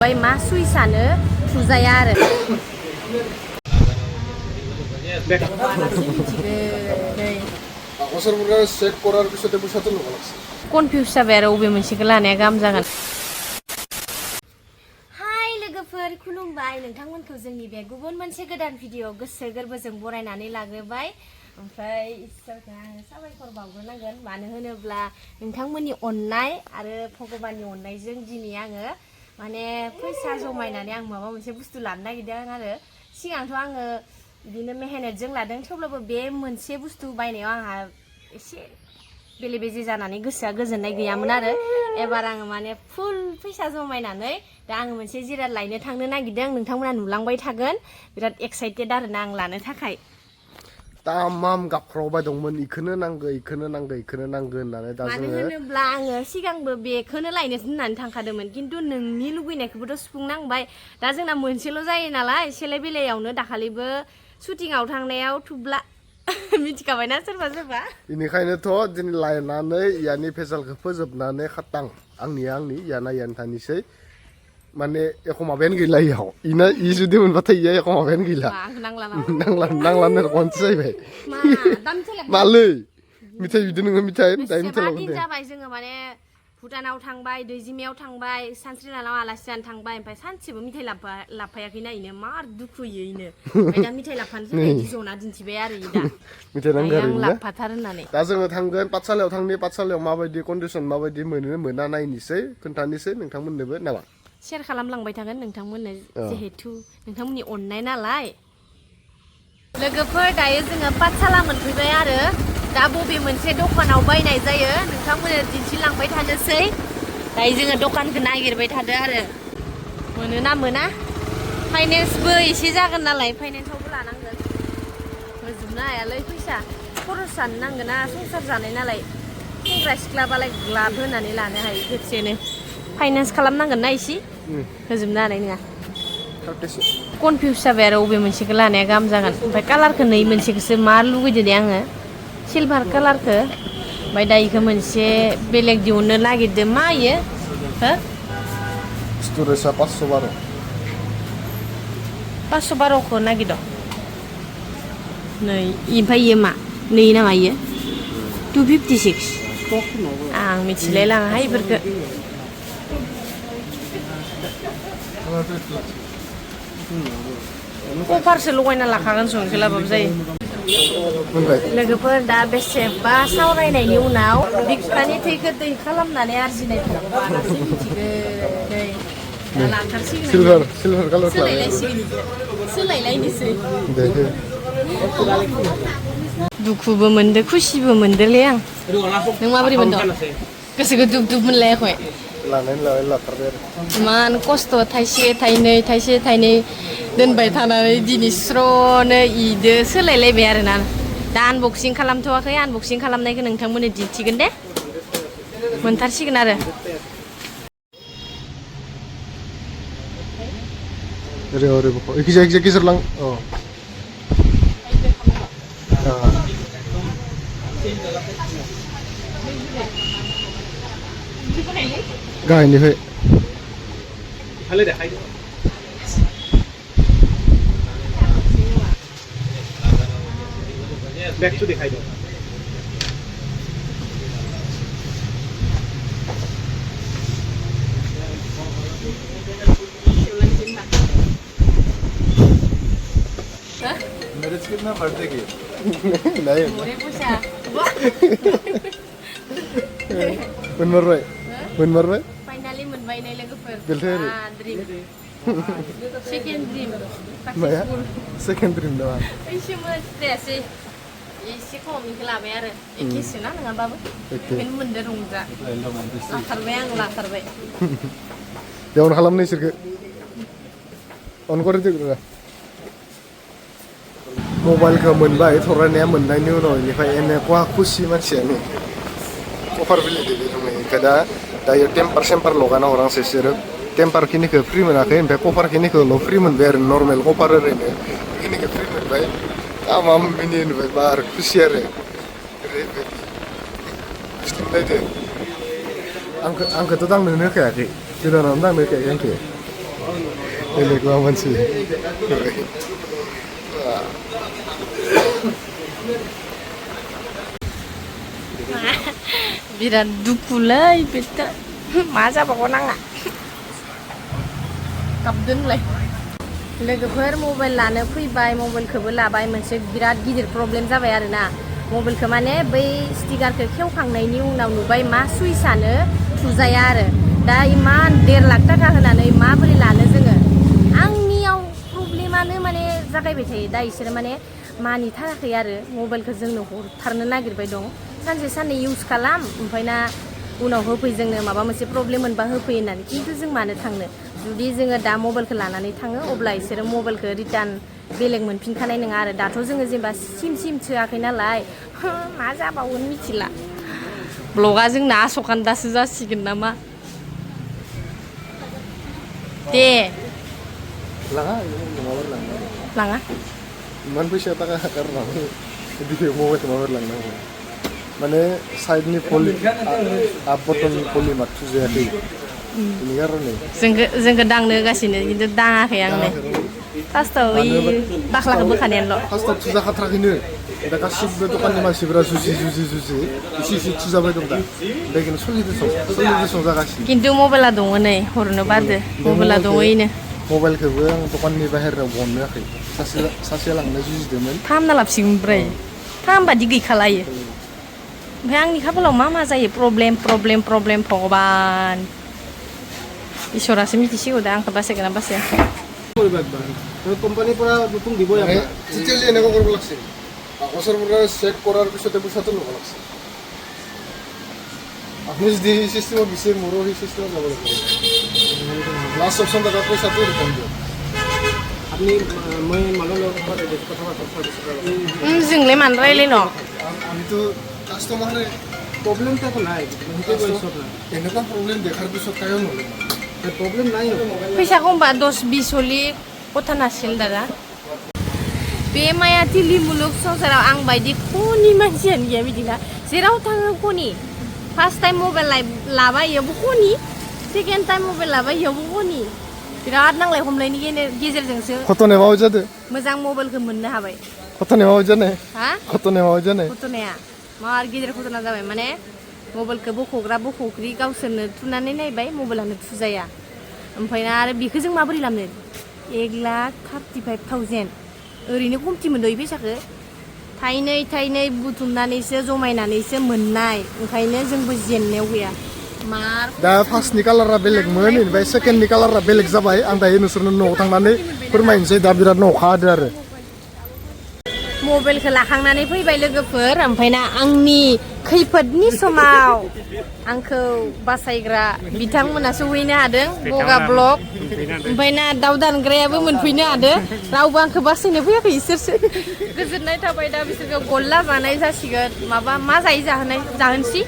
बै मा सुइसानो थुजाया आरो कनफिउस जाबाय आरो अबे मोनसेखौ लानाया गाहाम जागोन। हाय लोगोफोर खुलुमबाय नोंथांमोनखौ जोंनि बे गुबुन मोनसे गोदान भिडिअ गोसो गोरबोजों बरायनानै लाग्रोबाय। ओमफ्राय इसोरखौ आङो साबायखर बावग्रोनांगोन मानो होनोब्ला नोंथांमोननि अननाय आरो भगबाननि अननायजों दिनै आङो माने फैसा जमायनानै आं माबा मोनसे बुस्थु लानो नागिरदों आरो सिगांथ' आङो बिदिनो मेहनतजों लादों थेवब्लाबो बे मोनसे बुस्थु बायनायाव आंहा एसे बेले बेजे जानानै गोसोआ गोजोननाय गैयामोन आरो एबार आङो माने फुल फैसा जमायनानै दा आङो मोनसे जिराद लायनो थांनो नागिरदों। नोंथांमोना नुलांबाय थागोन बिराद एक्साइटेड आरो ना आं लानो थाखाय। तामाम गाबख्रावबाय दंमोन इखोनो नांगो होननानै दा मानो होनोब्ला आङो सिगांबो बेखौनो लायनो होननानै थांखादोंमोन खिन्थु नोंनि लुबैनायखौबोथ' सुफुंनांबाय। दा जोंना मोनसेल' जायो नालाय सेलाय बेलायावनो दाखालिबो शुटिंआव थांनायाव थुब्ला मिथिखाबायना सोरबा सोरबा बेनिखायनोथ' दिनै लायनानै यानि फेसालखौ फोजोबनानै खातां आंनिया याना यानो थानिसै माने एख माबायानो गैला इयाव इना इ जुदि मोनबाथाय इया एख माबायानो गैला नांलानो खनसे जाहैबाय मालै मिथाइ बिदि नोङो मिथाइ जाबाय जोङो माने भुटानाव थांबाय दैजिमायाव थांबाय सानस्रिनालाव आलासि जानो थांबाय ओमफ्राय सानसेबो मिथाइ लाफायाखैना इनो मार दुखु इनो ओमफ्राय दा मिथाइ लाफानो थाखाय इदि जना दिन्थिबाय आरो दा मिथाइ नांगौ आरो लाफाथार होननानै दा जोङो थांगोन पाठसालायाव थांनि पाठसालायाव माबायदि कन्डिसन माबायदि मोना नायनोसै खोन्थानोसै नोंथांमोननोबो नामा शेयार खालामलांबाय थागोन नोंथांमोननो जिहेथु नोंथांमोननि अननाय नालाय। लोगोफोर दायो जोङो पाठसाला मोनफैबाय आरो दा बबे मोनसे दखानाव बायनाय जायो नोंथांमोननो दिन्थिलांबाय थानोसै। दायो जोङो दखानखौ नागिरबाय थादो आरो मोनोना मोना फाइनेन्सबो एसे जागोन नालाय फाइनेन्सआवबो लानांगोन होजोबनो हायालै फैसा खरस जानो नांगोना संसार जानाय नालाय सेंग्रा सिख्लाबालाय ग्लाब होनानै लानो हायो खेबसेनो फाइनेन्स खालामनांगोन ना एसे होजोबनो हानाय नङा। कनफिउस जाबाय आरो अबे मोनसेखौ लानाया गाहाम जागोन। ओमफ्राय कालारखौ नै मोनसेखौसो मा लुगैदो दे आङो सिलभार कालारखौ ओमफ्राय दा इखौ मोनसे बेलेग दिहुननो नागिरदों मा इयो हो स्टरेजआ 512खौ नागिरदों नै ओमफ्राय इयो मा नै नामा इयो 256 आं मिथिलाय लाङाहाय इफोरखौ कभारसो लगायना लाखागोन संख्रि लाबाबो जायो। लोगोफोर दा बेसेबा सावरायनायनि उनाव बिखानि थैखौ दै खालामनानै आरजिनाय बारासो मिथिगोन दै दा लाथारसिगोन सोलायलायनोसै दुखुबो मोनदो खुसिबो मोनदोलै आं। नों माबोरै मोनदों गोसोखौ दुब दुब मोनलायाखै इमान खस्थ' थाइसे थाइनै दोनबाय थानानै दिनै स्र'नो इदो सोलायलायबाय आरोना दा आनबक्सिं खालामथ'वाखै आनबक्सिं खालामनायखौ नोंथांमोननो दिन्थिगोन दे मोनथारसिगोन आरो गेजेर लां गाहायनिफ्राय बैकटू दिखाई दो मेरे कितना बर्थडे की नहीं मोनबाय फाइनाली मोनबाय नै लोगोफोर बेलथायारि सेकेन्ड ड्रिम सेकेन्ड ड्रिम दा एसे मोजायासै एसे खमनिखौ लाबाय आरो एखेसो ना नङाबाबो बेखायनो मोनदो रंजा लाथारबाय बेयावनो खालामनो इसोरखौ अन करिदो मबाइलखौ मोनबाय थरायनाया मोननायनि उनाव बेनिफ्राय एनेकुवा खुसि मानसियानो कभार बिलाइदो बे ओमफ्राय दायो टेम्पार सेम्पार लगाना हरांसै बिसोरो टेम्पार खिनिखौ फ्रि मोनाखै ओमफ्राय कभार खिनिखौल' फ्रि मोनबाय आरो नर्मेल कभार ओरैनो बेखिनिखौ फ्रि मोनबाय तामाम मिनि होनबाय बार खुसि आरो ओरैबायदि आंखौथ' दांनोनो होखायाखै गोदानावनो दांनो होखायाखै आंखौ बेलेग माबा मोनसे बिराद दुखुलै बेथ' मा जाबावगोन आंहा गाबदोंलाय लोगोफोर मबाइल लानो फैबाय मबाइलखौबो लाबाय मोनसे बिराद गिदिर प्रब्लेम जाबाय आरोना मबाइलखौ माने बै स्टिकारखौ खेवखांनायनि उनाव नुबाय मा सुइचआनो थुजाया आरो दा इमान 1.5 लाख थाखा होनानै माबोरै लानो जोङो आंनियाव प्रब्लेमानो माने जागायबाय थायो दा इसोरो माने मानि थाखाय आरो मबाइलखौ जोंनो हरथारनो नागिरबाय दं सानसे साननै इउज खालाम ओमफ्राय ना उनाव होफै जोंनो माबा मोनसे प्रब्लेम मोनबा होफै होननानै खिन्थु जों मानो थांनो जुदि जोङो दा मबाइलखौ लानानै थाङो अब्ला इसोरो मबाइलखौ रिटार्न बेलेग मोनफिनखानाय नङा आरो दाथ' जोङो जेनेबा सिम सोआखै नालाय मा जाबावगोन मिथिला ब्लगा जोंना आस'खान्दासो जासिगोन नामा दे लाङा लाङा इमान फैसा थाखा गारनानै बिदि मबाइलखौ माबोरै लांनांगौ माने साइडनि पलि आप बटननि पलिमा थुजायाखै बेनि कारने जोंखौ दांनो होगासिनो खिन्थु दाङाखै आंनो फार्स्टआव बाख्लाखौ बोखानायानोल' फार्स्टआव थुजाखाथाराखैनो दा गासिबो दखाननि मानसिफोरा जुजि एसे थुजाबाय दं दा ओमफ्राय खिन्थु सल्लिस जागासिनो खिन्थु मबाइला दङ नै हरनो बादो मबाइला दङ इनो मबाइलखौबो आं दखाननि बाहेरायाव बहननो हायाखै सासेया लांनो जुजिदोंमोन फाहामना लाबसिगोन ओमफ्राय फाहामबादि गैखालायो ओमफ्राय आंनि खाफालाव मा जायो प्रब्लेम भगबान इसोरासो मिथिसिगौ दा आंखौ बासायगोन ना बासाया কোম্পানিৰ পৰা নতুন দিবই আপোনাক ডিটেইলি এনেকুৱা কৰিব লাগিছিল বছৰৰ পৰা চেক কৰাৰ পিছতে পইচাটো ল'ব লাগিছিল আপুনি যদি সেই চিষ্টেমত দিছে মোৰো সেই চিষ্টেমত যাব লাগিব লাষ্ট অপশ্যন থকা পইচাটো ৰিটাৰ্ণ দিয়ক আপুনি মই মানুহৰ লগত কথা পাতিছোঁ जोंलाय मानो रायलायन' আমিতো কাষ্টমাৰে প্ৰব্লেমটো একো নাই সেইটোৱে কৈছোঁ আপোনাক এনেকুৱা প্ৰব্লেম দেখাৰ পিছত কায়ো নলয় প্ৰব্লেম নাই फैसाखौ होनबा 10-20 हलि गथा नासिल दादा बे मायाथिलि मुलुग संसाराव आं बायदि खनि मानसियानो गैया बिदिना जेराव थाङो खनि फार्स्ट टाइम मबाइल लाबाय इयावबो खनि सेकेन्ड टाइम मबाइल लाबाय इयावबो खनि बिराद नांलाय खमलायनि गेजेरजोंसो घटनाया माबायदि जादों मोजां मबाइलखौ मोननो हाबाय घटनाया माबायदि जानाय हा घटनाया माबायदि जानाय घटनाया मार गिदिर घटना जाबाय माने मबाइलखौ बख'ग्रि गावसोरनो थुनानै नायबाय मबाइलानो थुजाया ओमफ्राय आरो बेखौ जों माबोरै लामनो 1,35,000 ओरैनो खमथि मोनदों फैसाखौ थाइनै बुथुमनानैसो जमायनानैसो मोननाय ओंखायनो जोंबो जेननायाव गैया मार दा फार्स्टनि कालारा बेलेगमोन बेनिफ्राय सेकेन्डनि कालारा बेलेग जाबाय आं दायो नोंसोरनो न'आव थांनानै फोरमायनोसै दा बिराद अखा हादों आरो मबाइलखौ लाखांनानै फैबाय लोगोफोर ओमफ्राय ना आंनि खैफोदनि समाव आंखौ बासायग्रा बिथांमोना सौहैनो हादों बगा ब्लग ओमफ्राय ना दाउ दानग्रायाबो मोनफैनो हादों रावबो आंखौ बासायनो फैयाखै इसोरसो गोजोननाय थाबाय दा बिसोरखौ गल्ला जानाय जासिगोन माबा मा जाहोनसै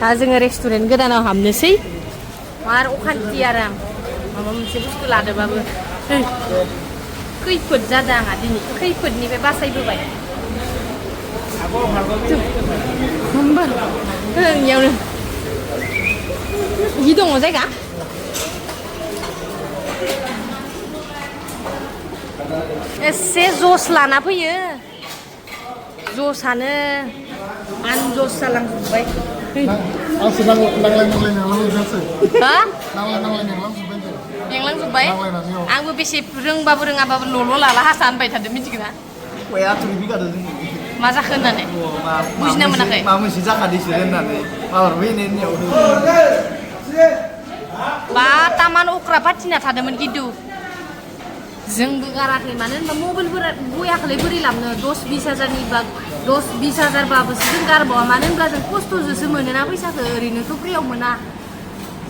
दा जोङो रेस्टुरेन्ट गोदानाव हाबनोसै मार अखान्थि आरो आं माबा मोनसे बुस्थु लादोंबाबो खैफोद जादों आंहा दिनै खैफोदनिफ्राय बासायबोबाय इयावनो हि दङ जायगा एसे जस लाना फैयो जसानो आनजस जालांजोब्बाय आंसो नांलाय नांलांजोबसै हा नांलाय नांलांजोब्बाय मेंलांजोब्बाय आंबो बेसे रोंबाबो रोङाबाबो ल'ल' लाला हासा होनबाय थादों मिथिगोना मा जाखो होननानै बुजिना मोनाखै माबा मोनसे जाखादोंसो होननानै माबारबाय बा तामान अख्रा पाथिना थादोंमोन खिन्थु जोंबो गाराखै मानो होनबा मबाइलफोरा बयाखैलाय बोरै लाबनो 10-20 हाजारनि बा 10-20 हाजारबाबोसो जों गारबावा मानो होनब्ला जों खस्थ'जोंसो मोनोना फैसाखौ ओरैनोथ' फ्रियाव मोना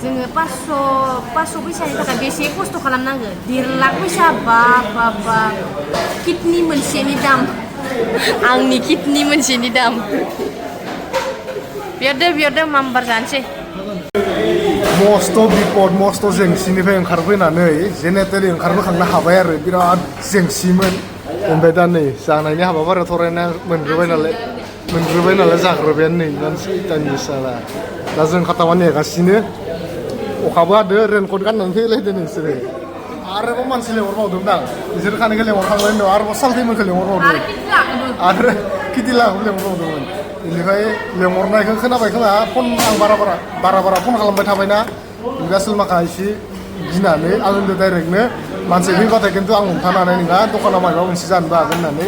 जोङो 500 फैसानि थाखाय बेसे खस्थ' खालामनांगो 1.5 लाख फैसा बा किडनि मोनसेनि दाम आंनि किडनि मोनसेनि दाम बिहरदो माम्बार जानोसै मस्थ' बिपद मस्थ' जेंसिनिफ्राय ओंखारबोनानै जेनेतेलि ओंखारबोखांनो हाबाय आरो बिराद जेंसिमोन ओमफ्राय दा नै जानायनि हाबाफारियाव थरायना मोनग्रोबाय नालाय जाग्रोबायानो नै मानसि दानि साला दा जों खाथामा नेगासिनो अखाबो हादों रेनकट गाननानै फैलायदों नोंसोरो आरोबाव मानसि लेंहरबावदोंमोन आं बिसोर खानैखौ लेंहरखांनायनि उनाव आरोबाव सालथैमोनखौ लेंहरबावदों आरो किटलाखौबो आरो किटिलाखौ लेंहरबावदोंमोन बेनिफ्राय लेंहरनायखौ खोनाबाय खोमा फन आं बारा फन खालामबाय थाबायना ओमफ्राय सलमाखा एसे गिनानै आं होनदों डाइरेक्टनो मानसि फैबाथाय खिन्थु आं हमथानो हानाय नङा दखानाव माबा मोनसे जानोबो हागोन होननानै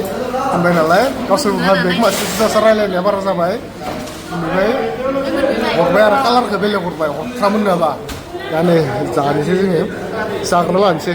होनबाय नालाय गावसोरबो भाबबाय खोमा सिथासा रायलायनाया बारा जाबाय बेनिफ्राय हरबाय आरो कालारखौ बेलेग हरबाय हरथामोन नामा दा नै जानोसै जोङो जाग्रा लानोसै